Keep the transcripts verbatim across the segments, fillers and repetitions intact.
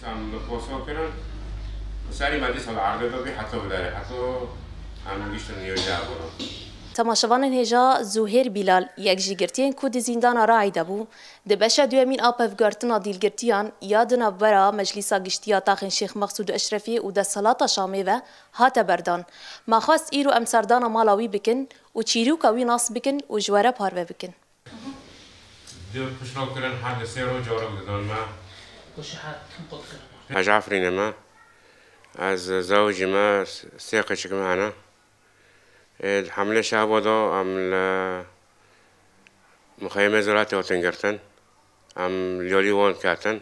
Em bi poso kirin, serî me dîsa li erdê de bî heta bidarê, heta em giştin nêwcî abûna. Temaşevanên hêja, Zuhêr Bîlal, yek ji girtiyên ku di zîndana Reayî de bû, di beşa duyemîn a pevguhertina dîlgirtiyan ya di navbera Meclîsa Giştî ya Taxên Şêx Mexsûd Eşrefî û desthilata Şamê ve hate berdan. Me xwest îro em serdana mala wî bikin û çîroka wî nas bikin û ji we re parve bikin. Di pişt ro kirin her di sê roj carok didon me. Ez ji Efrînê me. Ez zewicî me, sê qeçik me hene. Ê, di hemlê şehbo de em li muxeyemê ziratê hatin girtin. Em li alî wan ketin.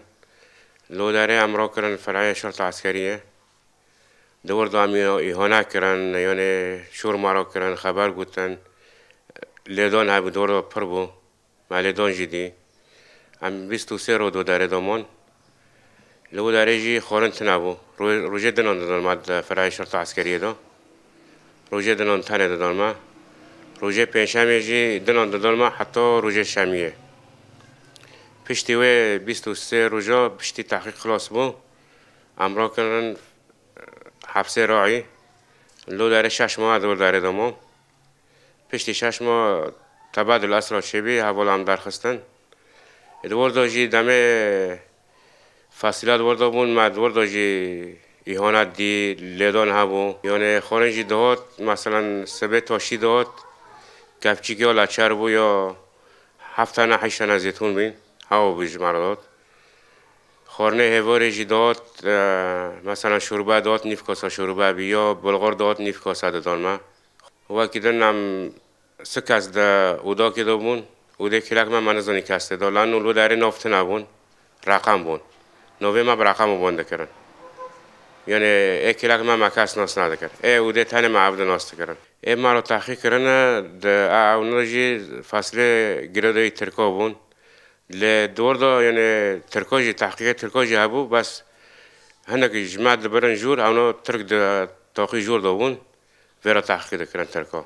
Li wê derê em ro kirin ferayê şerta eskeriyê. Di wir de em î-, îhane kirin, yanê şûr me re kirin, xeber gotin. Lêdan hebû, di wir de pir bû. Me lêdan jî dî. Em bîst û sê roj di derê de man. Li wê derê jî xwarin tune bû. Ro-, rojê dinan didon me di ferayê şerta eskeriyê de. Rojê dinan tenê didon me. Rojê pêncşemê jî dinan didon me heta rojê şemiyê. Piştî wê bîst û sê roja piştî tehqîq xilas bû. Em rakirin hepsê Reayî. Li wê derê şeş mah di wir derê de mam. Piştî şeş mah tebadul esra çêbî, hevala em derxistin. Di wir de jî demê fesîla di wir de bûn, me di wir de jî îhane dî, lêdan hebû. Yanê xwarin jî dihat, meselen sibê taşî dihat, kevçîk ya leçer bû ya heft tane, heşt tane zêtûn bîn. Hewa bû ji me re dihat. Xwarinê hêvarê jî dihat, e, meselen şorbe dihat, nîv kasa şorbe bî, ya bulgur dihat, nîv kasa didan me. Wekî din em sê kes di odakê de bûn, odê kêlek me, me nizanî kes tê de. Lano li derê nav tune bûn, reqem bûn. Navê me bi reqema wan dikirin. Yanê ê kêlek me, me kes nas nadikir. Ê odê tenê me ev di nas dikirin. Ê me re tehqîq kirine, di a ewna jî feslê girêdayî Tirka bûn. Li di wir de, yanê Tirka jî, tehqîqê Tirka jî hebû, bes hinek ji me dibirin jûr, ewna Tirk di taqî jûr de bûn, vê re tehqîq dikirin Tirka.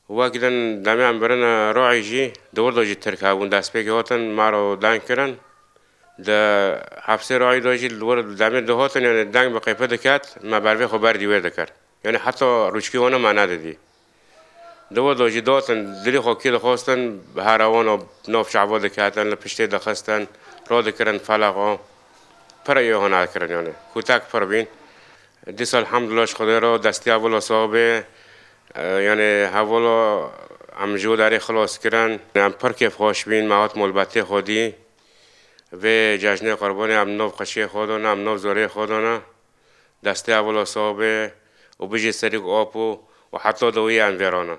Wekî din demê em birine Reayî jî, di wir de jî Tirk hebûn, destpêkê hatin me re deng kirin. Di hepsê Reayî de jî li wir demê dihatin, yanê deng bi qêpe diket, me bervê xwe berdî wê dikir. Yanê heta rûçkî wana me nedidî. Di wir de jî dihatin, dilê xwe kê dixwastin, here wana nav çava diketin, li piştê dixistin, radikirin felexa. Pir îhane dikirin yanê. Kutek pir bîn. Dîsa elhamdulillah ji Xwedê re destê hevala sax bê. E, yanê hevala em ji wê derê xilas kirin. Em pir kêfxweş bîn, me hat malbetê xwe dî. Vê cejnê qurbanê em nav qeçiyê xwe dane, em nav zorê xwe dane. Destê hevala sax bê û bijî serî ku ap û, û heta dawiyê em vê re ne.